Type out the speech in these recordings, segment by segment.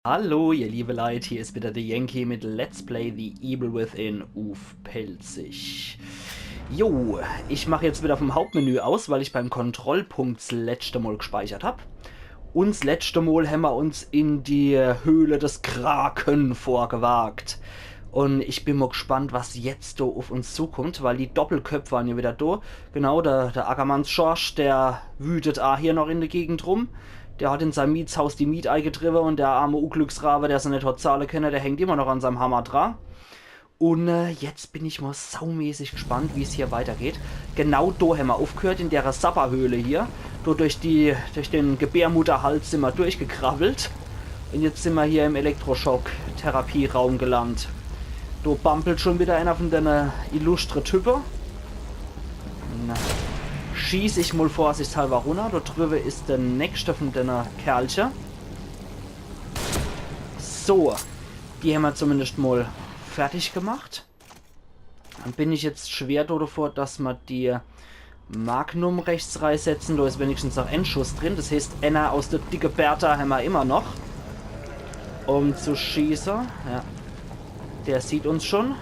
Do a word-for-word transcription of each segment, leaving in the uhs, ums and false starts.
Hallo, ihr liebe Leit, hier is wieder de Yankee mit Let's Play The Evil Within uff Pälzisch. Jo, ich mach jetzt wieder vom Hauptmenü aus, weil ich beim Kontrollpunkt 's letschte Mol gspeichert hab. Un 's letschte Mol hämmer uns in die Höhle des Kraken vorgewagt. Un ich bin mol gspannt, was jetzt do uff uns zukummt, weil die Doppelköpp waren ja wieder do. Genau, der, der Ackermanns Schorsch, der wütet a hier noch in de Gegend rum. Der hat in seim Mietshaus die Miet eigetriwwe un der arme Uglücksrawe, der se net hat zahle kenne, der hängt immer noch an seim Hammer dra. Un äh, jetzt bin ich mol saumäßig gspannt, wie's hier weitergeht. Genau do hämmer uffgehört, in dere Sapperhöhle hier. Do durch die, durch den Gebärmutterhals simmer durchgekrabbelt. Un jetzt simmer hier im Elektroschock-Therapieraum gelandt. Do bampelt schon wieder einer von dene illustre Type. Na, schieß ich mol vorsichtshalber runner. Do driwwe is de nächste von dene Kerlche. So, die hämmer zumindest mol fertig gemacht. Dann bin ich jetzt schwer do devor, dass mer die Magnum rechts reisetzen. Do is wenigstens noch en Schuss drin. Das heeßt, einer aus de dicke Bertha hämmer immer noch. Um zu schieße. Ja. Der sieht uns schon.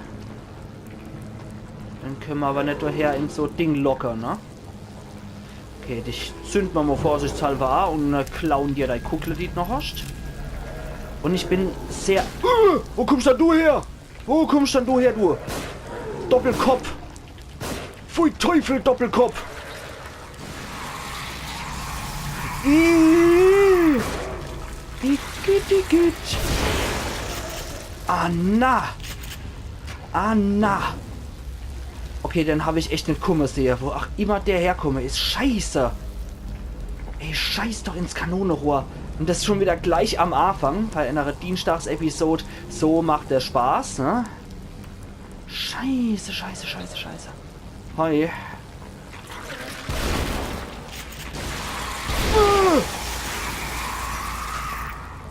Dann könne mer aber net doher in so Ding locke, ne? Okay, dich zünd mer mol vorsichtshalber a un äh, klauen dir dei Kuckle, die d' noch hoscht. Un ich bin sehr... Äh, wo kummst dann du her? Wo kummst dann du her, du? Doppelkopp! Pfui Teufel, Doppelkopp! Ih! Igitt, igitt. Ah, na! Ah, na! Okay, den hab ich echt net kumme sehe. Wo ach immer der herkumme is. Scheiße! Ey, scheiß doch ins Kanonerohr. Un das schon wieder gleich am Anfang bei einer Dienstagsepisode. So macht der Spaß, ne? Scheiße, scheiße, scheiße, scheiße. Hi.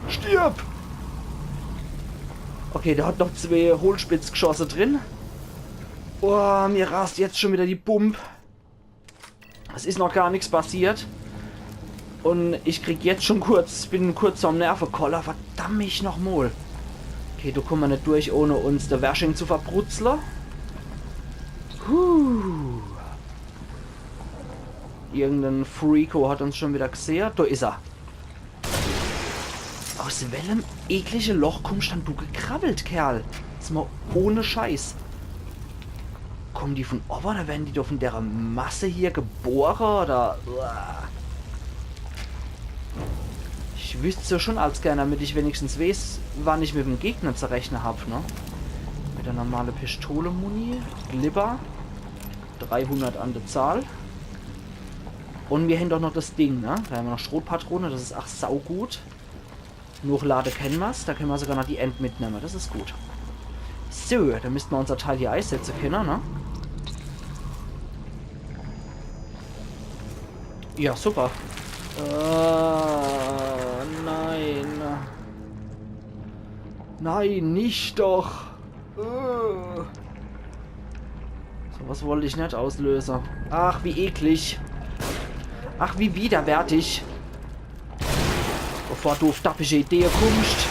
Stirb! Okay, der hat noch zwee Hohlspitzgschosse drin. Oh, mir rast jetzt schon wieder die Bump. Es is noch gar nix passiert. Un ich krieg jetzt schon kurz, bin kurz vorm Nervekoller. Verdammt mich noch mol. Okay, do kumme mer net durch, ohne uns de Wersching zu verbrutzle. Huh. Irgenden Freako hat uns schon wieder gsehe. Do is er. Aus wellem eklige Loch kummst dann du gekrabbelt, Kerl? Jetzt mol ohne Scheiß. Kommen die von owwe oder werden die doch von dere Masse hier gebore oder? Uah. Ich wüsst so schon als gern, damit ich wenigstens weeß, wann ich mit dem Gegner zu rechne hab, ne? Mit der normale Pistole-Muni. Glibber. Dreihundert an der Zahl. Un mir hän doch noch das Ding, ne? Do hän mer noch Schrotpatrone, das is ach saugut. Nochlade kenne mer's, do kenne mer sogar noch die End mitnemme, das is gut. So, dann misst mer unser Teil hier eisetze kenne, ne? Ja, super. Äh, nein. Nein, nicht doch. Äh. So was wollt ich net auslöse. Ach, wie eklig. Ach, wie widerwärtig. Bevor du uff dappische Idee kummst.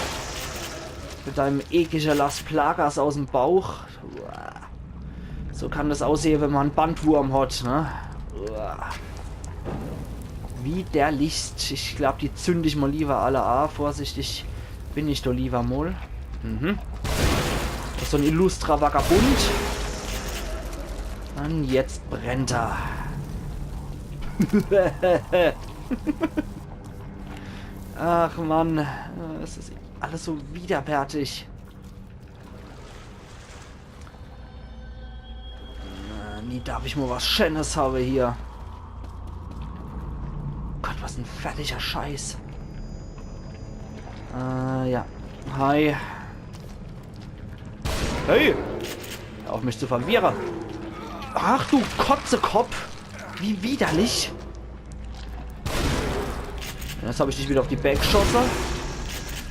Mit deinem eklige Las Plagas aus'm Bauch. Uah. So kann das aussehe, wenn mer en Bandwurm hat, ne? Uah. Widerlichst. Ich glaub, die zünd ich mol liewer alle a. Vorsichtig bin ich do liewer mol. Mhm. Das is so en illustre Vagabund. Un jetzt brennt er. Ach Mann, es is alles so widerwärtig. Na, nie darf ich mol was Scheenes hawwe hier. Gott, was en fertiger Scheiß. Äh, ja. Hi. Hey! Hör auf mich zu verwirre. Ach du Kotzekopp! Wie widerlich! Jetzt hab ich dich wieder auf die Back geschosse.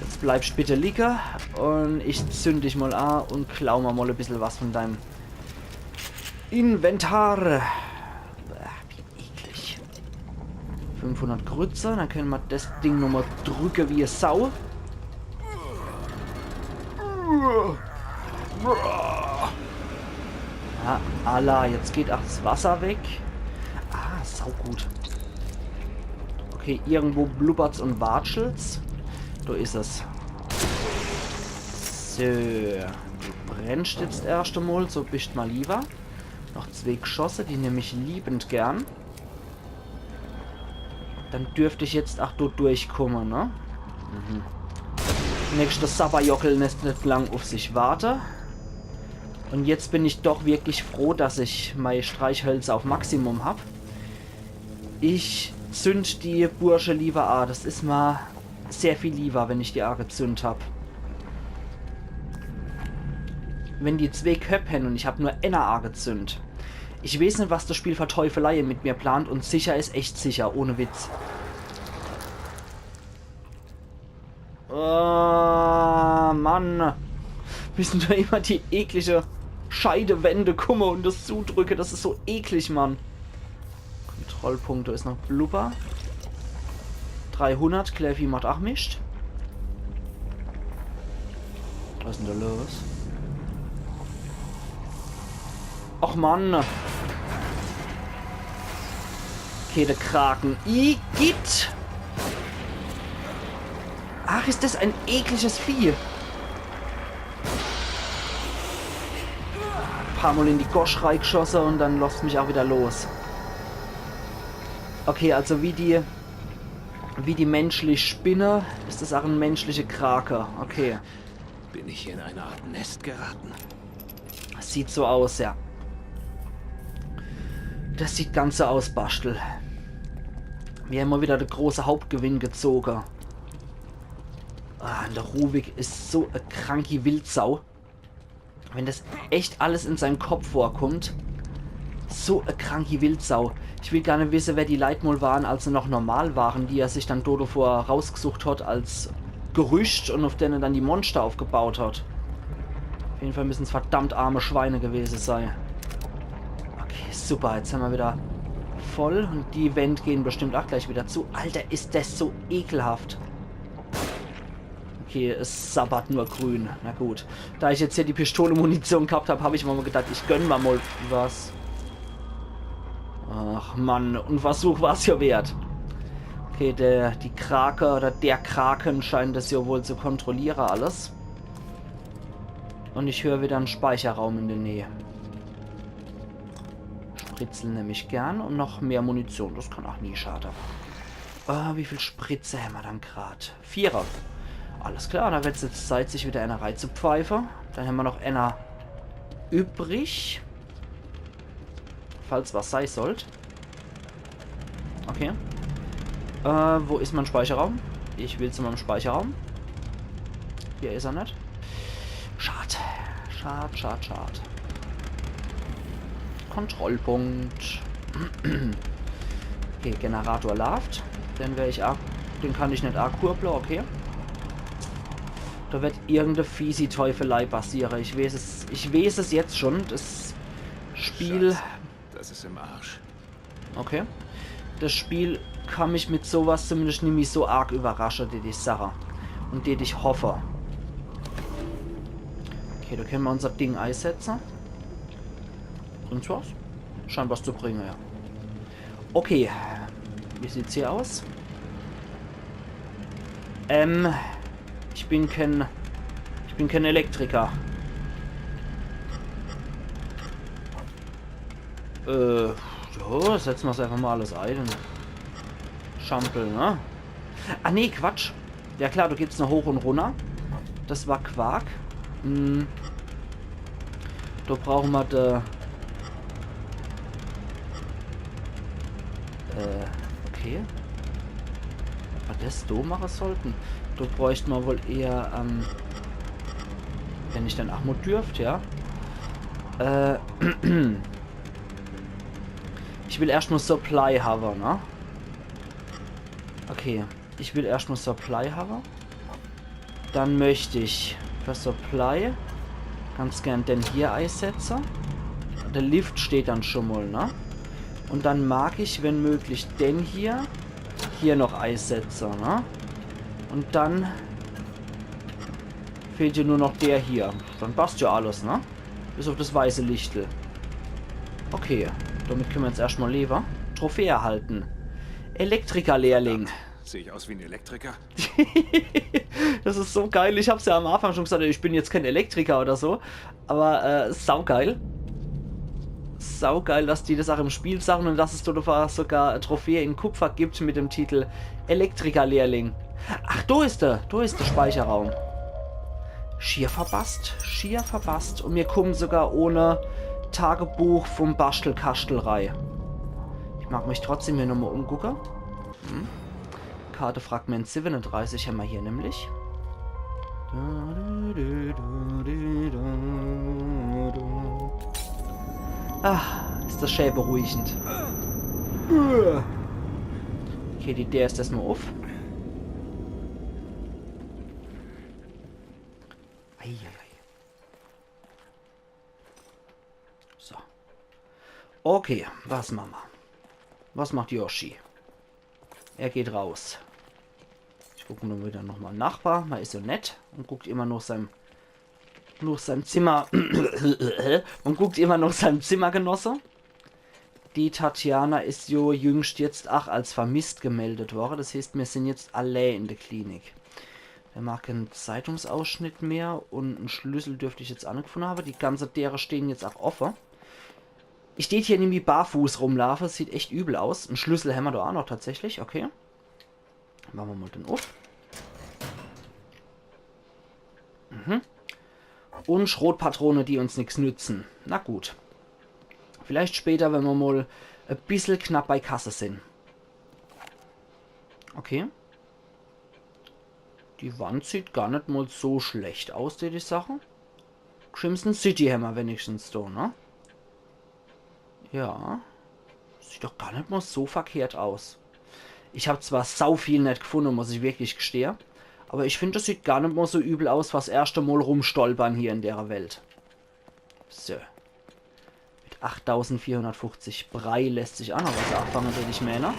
Jetzt bleibst bitte liege. Un ich zünd dich mol a un klau mer mol e bissel was von deinem Inventar. Bäh, wie eklig. Fünfhundert Grütze, dann kenne mer das Ding nochmol drücke wie e Sau. Ah, alla, jetzt geht ach das Wasser weg. Ah, saugut. Okay, irgendwo blubbert's und watschelt's. Do is es. So, du brennst jetzt erscht emol, so bist mal lieber. Noch zwee Geschosse, die nemm ich liebend gern. Dann dürft ich jetzt ach do durchkomme, ne? Mhm. Nächste Sabberjockel lässt net lang uff sich warte. Und jetzt bin ich doch wirklich froh, dass ich mei Streichhölzer auf Maximum hab. Ich zünd die Bursche lieber a. Das is ma sehr viel lieber, wenn ich die agezünd hab. Wenn die zwee Köpp hän und ich hab nur enner agezünd. Ich weeß net, was das Spiel für Teufeleie mit mir plant und sicher is echt sicher, ohne Witz. Oh, Mann. Müssen do immer die eklige Scheidewände kumme und das zudrücke. Das is so eklig, Mann. Kontrollpunkt, do is noch Blubber. Dreihundert, Kleffi macht ach Mischt. Was is denn do los? Ach Mann. Okay, der Kraken. Igitt. Ach, is das ein ekliges Vieh. Paar Mal in die Gosch reigeschosse und dann losst's mich auch wieder los. Okay, also wie die, wie die menschlich Spinne, is das auch ein menschliche Krake. Okay. Bin ich hier in eine Art Nest geraten? Sieht so aus, ja. Das sieht ganz so aus, Baschtel. Wir haben mal wieder de große Hauptgewinn gezoge. Ah, der Ruvik is so e kranki Wildsau. Wenn das echt alles in seinem Kopf vorkommt. So e kranki Wildsau. Ich will gar net wisse, wer die Leit mal waren, als se noch normal waren, die er sich dann do devor rausgesucht hat als Gerücht und auf denen dann die Monster aufgebaut hat. Auf jeden Fall müssen's verdammt arme Schweine gewese sei. Okay, super. Jetzt haben wir wieder voll und die Wänd gehen bestimmt auch gleich wieder zu. Alter, is das so ekelhaft. Okay, es sabbert nur grün. Na gut. Da ich jetzt hier die Pistole-Munition gehabt hab, hab ich mir mal gedacht, ich gönn mir mal was. Ach Mann, en Versuch war's ja wert. Okay, der, die Krake oder der Kraken scheint das ja wohl zu kontrolliere alles. Und ich hör wieder en Speicherraum in der Nähe. Spritzel nemm ich gern und noch mehr Munition, das kann auch nie schade. Ah, wie viel Spritze hämmer dann grad? Vierer. Alles klar, da wird's jetzt Zeit, sich wieder einer reinzupfeife. Dann hämmer noch einer übrig. Falls was sei sollt. Okay. Äh, wo is mein Speicherraum? Ich will zu meinem Speicherraum. Hier is er net. Schad. Schad, schad, schad. Kontrollpunkt. Okay, Generator laaft. Den wer ich a-, den kann ich net akurble, okay. Da wird irgende fiesi Teufelei passiere. Ich weeß es, ich weeß es jetzt schon. Das Spiel. Schatz, das ist im Arsch. Okay. Das Spiel kann mich mit sowas zumindest nimmi so arg überrasche, die die Sache. Und die ich hoffe. Okay, da können wir unser Ding eisetze. Und was? Scheint was zu bringe, ja. Okay. Wie sieht's hier aus? Ähm, ich bin kein, ich bin kein Elektriker. Äh, so, setzen wir's einfach mal alles ein. Schampel, ne? Ah, nee, Quatsch. Ja klar, da geht's noch hoch und runner. Das war Quark. Hm. Da brauchen wir de... Äh, okay. Ob wir das so machen sollten? Da bräuchte man wohl eher, ähm, wenn ich dann ach mal dürft, ja. Äh, ich will erscht mal Supply haben, ne? Okay, ich will erscht mal Supply haben. Dann möcht ich für Supply ganz gern den hier eisetze. Der Lift steht dann schon mal, ne? Und dann mag ich, wenn möglich, den hier hier noch eisetze, ne? Und dann Fehlt jo nur noch der hier. Dann passt jo alles, ne? Bis uff des weiße Lichtel. Okay, damit kenne mer jetzt erscht mol lewe. Trophäe erhalte. Elektrikerlehrling. Sehe ich aus wie ein Elektriker? Des is so geil. Ich hab's jo am Anfang schun gesacht, ich bin jetzt kän Elektriker oder so. Awwer, äh, saugeil. Saugeil, dass die des aach im Spiel sage un dass es do sogar e Trophäe in Kupfer gibt mit dem Titel Elektrikerlehrling. Ach, do is er. Do is de Speicherraum. Schier verpasst. Schier verpasst. Un mir kumme sogar ohne Tagebuch vum Baschtelkaschtel rei. Ich mag mich trotzdem hier nochmol umgucke. Hm? Kartefragment siwwenedreißig hämmer hier nämlich. Ah, is des schää beruhigend. Okay, die Deer is erschtmol uff. Eieiei. So. Okay, was mache mer? Was macht Yoshi? Er geht raus. Ich guck nur widder nochmol Nachbar. Mer is so nett un guckt immer noch seim, noch seim Zimmer. Un guckt immer noch seim Zimmergenosse. Die Tatjana is jo jüngst jetzt aach als vermisst gemeldet worre. Des heeßt, mir sin jetzt allee in de Klinik. Mer mache kän Zeitungsausschnitt mehr un en Schlüssel dürft ich jetzt aach net gefunne hawwe. Die ganze Deere stehn jetzt aach offe. Ich deet hier nämlich barfuß rumlaafe. Sieht echt übel aus. En Schlüssel hämmer do aach noch tatsächlich. Okay. Mache mer mol den uff. Mhm. Un Schrotpatrone, die uns nix nütze. Na gut. Vielleicht später, wenn mer mol e bissel knapp bei Kasse sin. Okay. Die Wand sieht gar net mol so schlecht aus, deet ich sache. Crimson City hämmer wenigstens do, ne? Ja. Sieht doch gar net mol so verkehrt aus. Ich hab zwar sau viel net gefunne, muss ich wirklich gestehe. Awwer ich find, des sieht gar net mol so übel aus, was erschte Mol rumstolpere hier in dere Welt. So. Mit achttausendvierhundertfuchzig Brei lässt sich aach noch was aafange, deet ich menne.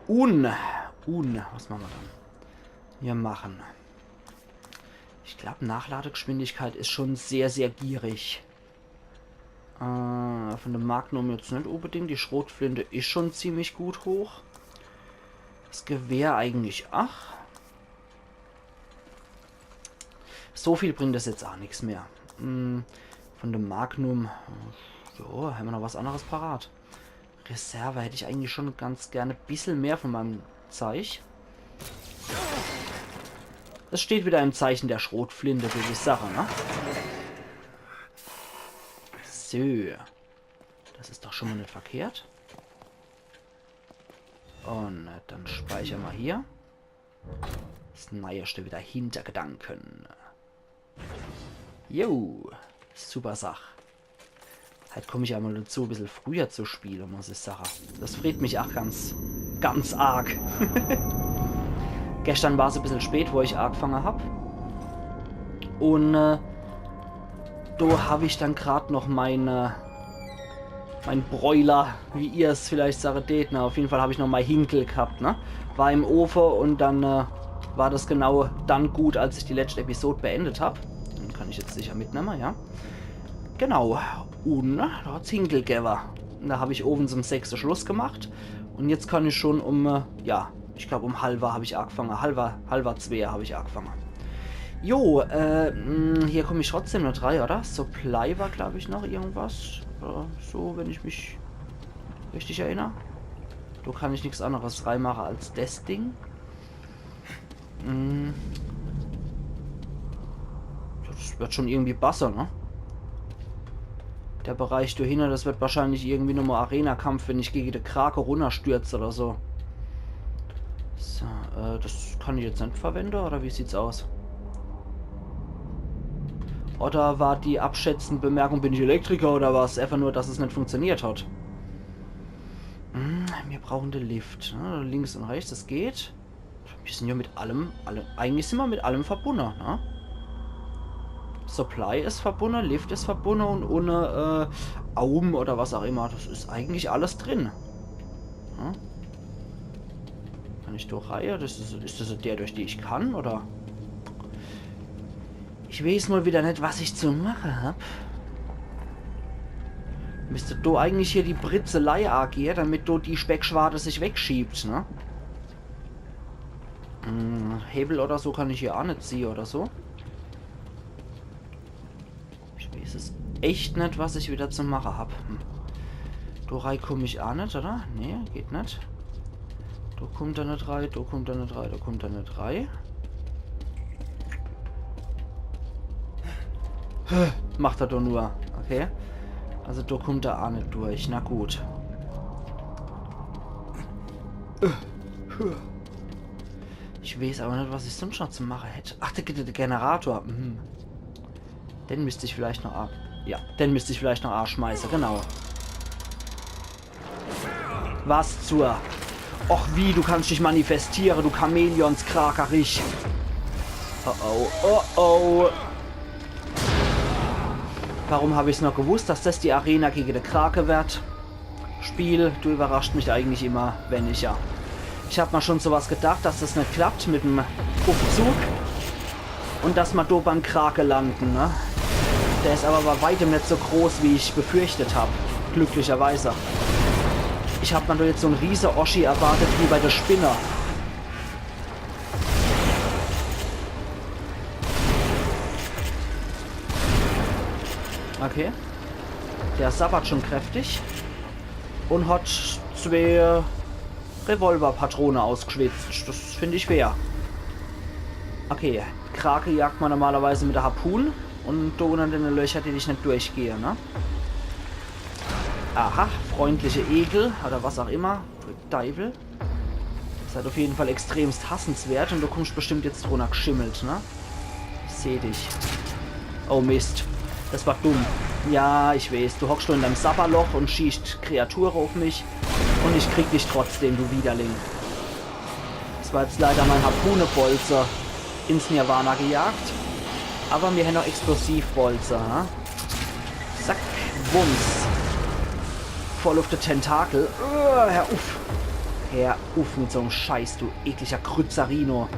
Un, un, was mache mer dann? Mir mache. Ich glaab, Nachladegeschwindigkeit is schun sehr, sehr gierig. Äh, vun dem Magnum jetzt net unbedingt. Die Schrotflinte is schun ziemlich gut hoch. Des Gewehr eigentlich aach. So viel bringt des jetzt aach nix mehr. Hm, vun dem Magnum, äh, jo, hämmer noch was anneres parat. Reserve hätt ich eigentlich schun ganz gern e bissel mehr vun meim Zeich. Des steht widder im Zeiche der Schrotflinte, deet ich sache, ne? So. Des is doch schun mol net verkehrt. Un, äh, dann speichere mer hier. Des Neierschte widder, Hintergedanken. Jo, super Sach. Halt kumm ich emol dezu, e bissel früher zu spiele, muss ich sache. Des freet mich aach ganz, ganz arg. Geschdern war's e bissel spät, wo ich aagfange hab. Un, äh, do hab ich dann grad noch meine, mein Broiler, wie ihr's vielleicht sage deet. Na, uff jeden Fall hab ich noch mei Hinkel gehabt, ne? War im Ofe un dann, äh, war des genau dann gut, als ich die letscht Episod beendet hab. Den kann ich jetzt sicher mitnemme, ja. Genau. Un do hat's Hinkel gewwe. Un do hab ich owens um sechs Schluss gemacht. Un jetzt kann ich schun um, äh, ja, ich glaab, um halwer hab ich aagfange. Halwer, halwer zwee hab ich aagfange. Jo, äh, mh, hier kumm ich trotzdem noch rei, oder? Supply war, glaab ich, noch irgendwas. Äh, so, wenn ich mich richtig erinner. Do kann ich nix anneres reimache als des Ding. Mh. Des werd schun irgendwie basse, ne? Der Bereich do hinne, des werd wahrscheinlich irgendwie nochmol Arena-Kampf, wenn ich gege de Krake runnerstürz oder so. So, äh, des kann ich jetzt net verwende, oder wie sieht's aus? Oder war die abschätzende Bemerkung, bin ich Elektriker oder was? Einfach nur, dass es net funktioniert hat. Hm, mir brauche de Lift, ne? Links un rechts, des geht. Mir sin jo mit allem, alle, eigentlich sin mer mit allem verbunne, ne? Supply is verbunne, Lift is verbunne un ohne, äh, Aum oder was aach immer, des is eigentlich alles drin. Ne? Kann ich do rei? Des is, is des der, durch die ich kann, oder? Ich weeß mol widder net, was ich zu mache hab. Misst do eigentlich hier die Britzelei agehe, damit do die Speckschwade sich wegschiebt, ne? Hm, Hebel oder so kann ich hier aa net ziehe oder so. Ich weeß es echt net, was ich widder zu mache hab. Hm. Do rei kumm ich aa net, oder? Nee, geht net. Do kummt er net rei, do kummt er net rei, do kummt er net rei. Hä, macht er doch nur. Okay. Also do kummt er aa net durch. Na gut. Ich weeß awwer net, was ich sunscht noch zu mache hätt. Ach, der, der, der Generator. Mhm. Den misst ich vielleicht noch ab. Ja, den misst ich vielleicht noch aaschmeiße, genau. Was zur? Och wie, du kannscht dich manifestiere, du Chamäleonskrakerich. Oh oh, oh oh. Warum hab ich's noch gewusst, dass das die Arena gege de Krake werd? Spiel, du überraschscht mich eigentlich immer weniger. Ich hab mer schun so was gedacht, dass das net klappt mit em Uffzug. Un dass mer do beim Krake lande, ne? Der is awwer bei weitem net so groß, wie ich befürchtet hab. Glücklicherweise. Ich hab mer do jetzt so'n riese Oschi erwartet wie bei de Spinne. Okay. Der sabbert schun kräftig. Un hat zwee Revolverpatrone ausgeschwitzt. Das find ich fair. Okay, Krake jagt mer normalerweise mit de Harpun. Un do unner denne Löcher, die ich net durchgeh, ne? Aha, freundliche Ekel oder was auch immer. Deiwel. Seid uff jeden Fall extremst hassenswert un du kummscht bestimmt jetzt drunner gschimmelt, ne? Ich seh dich. Oh Mist. Das war dumm. Ja, ich weeß. Du hockscht do in deim Sabberloch un schießt Kreature uff mich. Un ich krieg dich trotzdem, du Widerling. Das war jetzt leider mein Harpunebolze ins Nirvana gejagt. Awwer mir hän noch Explosivbolze, ne? Zack, Wumms. Voll uff de Tentakel. Uah, hör uff. Hör uff mit so'm Scheiß, du ekliger Krützerino.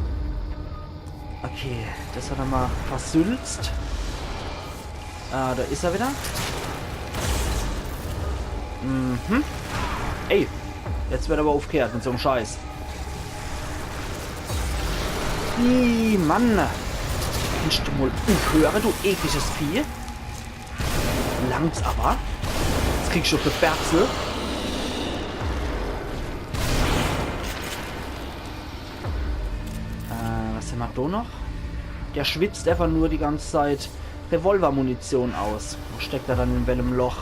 Okay, das hat er mol versülzt. Ah, do is er widder. Mhm. Ey, jetzt werd awwer uffgehört mit so'm Scheiß. Ih, Mann. Kannscht du mol uffhöre, du ekliges Vieh? Langt's awwer? Jetzt krieg ich uff de Berzel. Äh, was hämmer do noch? Der schwitzt einfach nur die ganze Zeit Revolvermunition aus. Wo steckt er dann in wellem Loch?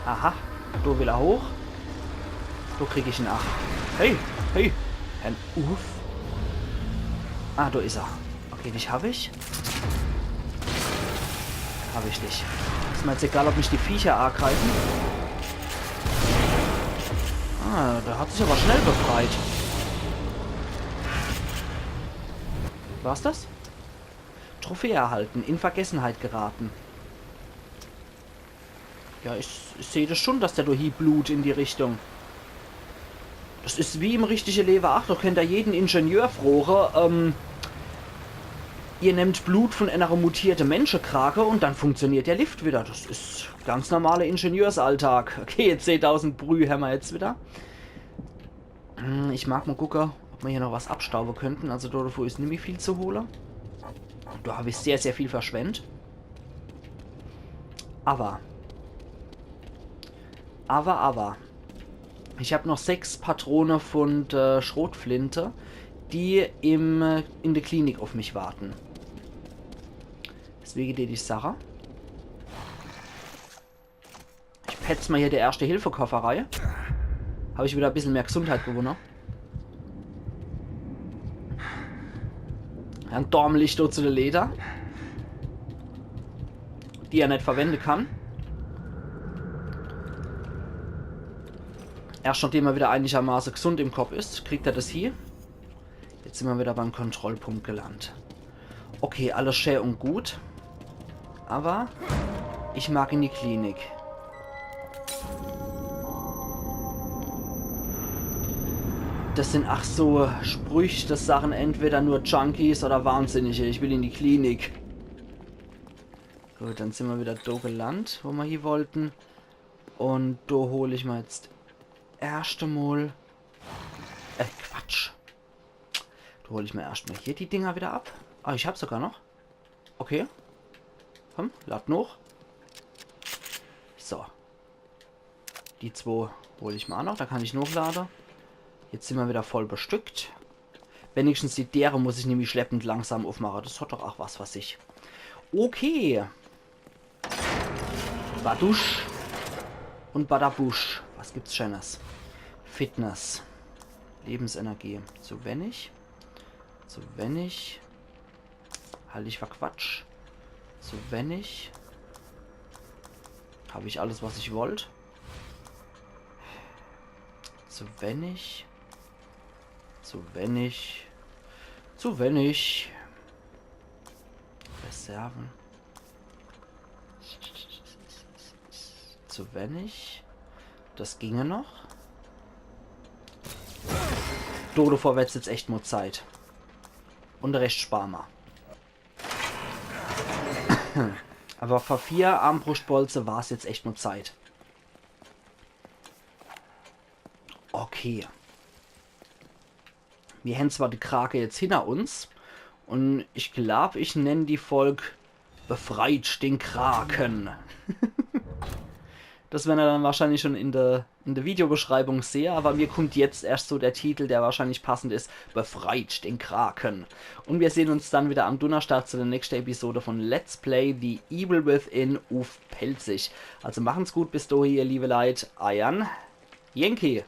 Aha, do will er hoch. Do krieg ich en. Ach. Hey, hey. Hör uff. Ah, do is er. Okay, dich hab ich. Hab ich dich. Is mer jetzt egal, ob mich die Viecher agreife. Ah, der hat sich awwer schnell befreit. War's das? Trophäe erhalten, in Vergessenheit geraten. Ja, ich, ich seh das schun, dass der do hie blut in die Richtung. Das is wie im richtige Lewe. Ach, do kennt er jeden Ingenieur froge. Ähm, ihr nehmt Blut von enere mutierte Menschekrake un dann funktioniert der Lift widder. Das is ganz normale Ingenieursalltag. Okay, zehntausend Brüh hämmer jetzt widder. Hm, ich mag mol gucke, ob mer hier noch was abstaube könnten. Also do, do is nimmi viel zu hole. Do hab ich sehr, sehr viel verschwendt. Awwer. Awwer, awwer. Ich hab noch sechs Patrone von de Schrotflinte, die im, äh, in de Klinik uff mich warten. Deswege deet ich sache, ich petz mol hier de Erste-Hilfe-Koffer rei. Hab ich widder e bissel mehr Gesundheit gewonne. Dann dormel ich do zu de Leder, die er net verwende kann. Erscht nachdem er widder einigermaße gesund im Kopp is, kriegt er das hie. Jetzt sin mer widder beim Kontrollpunkt gelandt. Okay, alles schä un gut. Awwer ich mag in die Klinik. Das sin ach so Sprüch, das sage entweder nur Junkies oder Wahnsinnige. Ich will in die Klinik. Gut, dann sin mer wieder do gelandt, wo mer hie wollten. Un do hol ich mer jetzt erscht emol. Äh, Quatsch. Do hol ich mer erscht mol hier die Dinger wieder ab. Ah, ich hab sogar noch. Okay. Komm, lad noch. So. Die zwo hol ich mer ach noch, do kann ich nochlade. Jetzt sin mer wieder voll bestückt. Wenigstens die Dere muss ich nämlich schleppend langsam uffmache. Das hat doch ach was for sich. Okay. Badusch un Badabusch. Was gibt's Scheenes? Fitness. Lebensenergie. Zu wenig. Zu wenig. Halt ich for Quatsch. Zu wenig. Hab ich alles, was ich wollt? Zu wenig. Zu wenig. Zu wenig. Reserven. Zu wenig. Das ginge noch. Do, do, vor wär's jetzt echt mol Zeit. Un de Rescht spar mer. Awwer for vier Armbruschtbolze war's jetzt echt mol Zeit. Okay. Mir hän zwar die Krake jetzt hinner uns. Un ich glaab, ich nenn die Folg Befreit den Kraken. Das werre mer dann wahrscheinlich schon in der, in der Videobeschreibung sehe, awwer mir kummt jetzt erscht so der Titel, der wahrscheinlich passend is, Befreit den Kraken. Un mir sehn uns dann wieder am Dunnerstag zu der nächschte Episode von Let's Play The Evil Within uff Pälzisch. Also machen's gut, bis dohie, ihr liewe Leit, eiern Yankee.